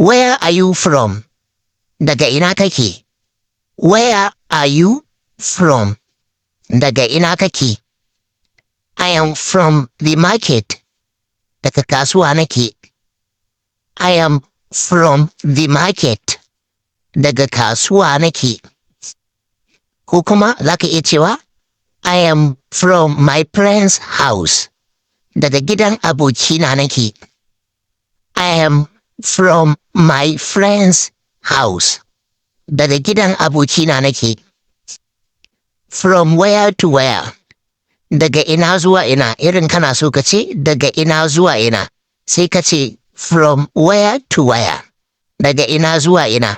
Where are you from? Daga ina kake? Where are you from? Daga ina kake? I am from the market. Daga kasuwa nake. I am from the market. Daga kasuwa nake. Ko kuma za ka iya cewa I am from my friend's house. Daga gidan abokina nake. I am from my friend's house. Daga gidan abokina nake. From where to where? Daga ina zuwa ina? Irin kana so ka ce daga ina zuwa ina, sai ka ce from where to where? Daga ina zuwa ina?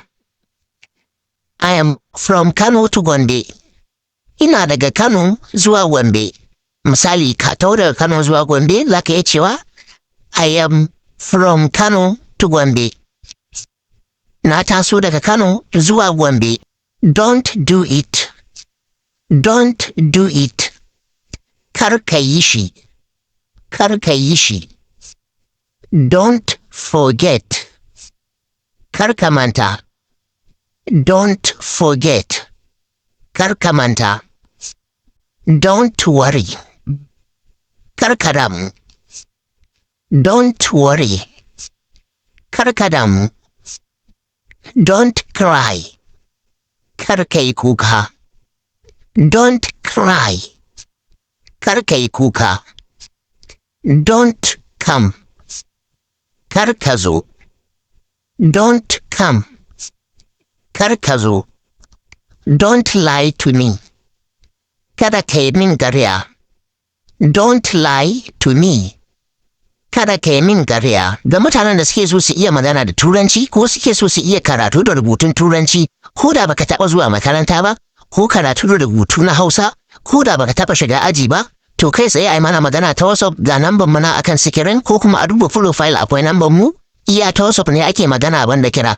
I am from Kano to Gombe. Ina daga Kano zuwa Gombe. Misali, ka taho daga Kano zuwa Gombe, za ka iya cewa I am from Kano to Gombe. Na taso daga Kano zuwa Gombe. Don't do it. Don't do it. Kar ka yi shi. Kar ka yi shi. Don't forget. Kar ka manta. Don't forget. Kar ka manta. Don't worry. Kar ka damu. Don't worry. Kar ka damu. Don't cry. Kar ka yi kuka. Don't cry. Kar ka yi kuka. Don't come. Kar ka zo. Don't come. Kar ka zo. Don't lie to me. Kada ka yi min ƙarya. Don't lie to me. Kada ka yi min ƙarya. Ga mutanen da suke so su iya magana da Turanci ko suke so su iya karatu da rubutun Turanci, ko da baka taɓa zuwa makaranta ba, ko karatu da rubutu na Hausa, ko da baka taɓa shiga aji ba, to kai tsaye a yi mana magana ta WhatsApp. Ga namban mana akan sikirin, ko kuma a duba profile akwai namban mu. Iya ta WhatsApp ne ake magana, banda kira.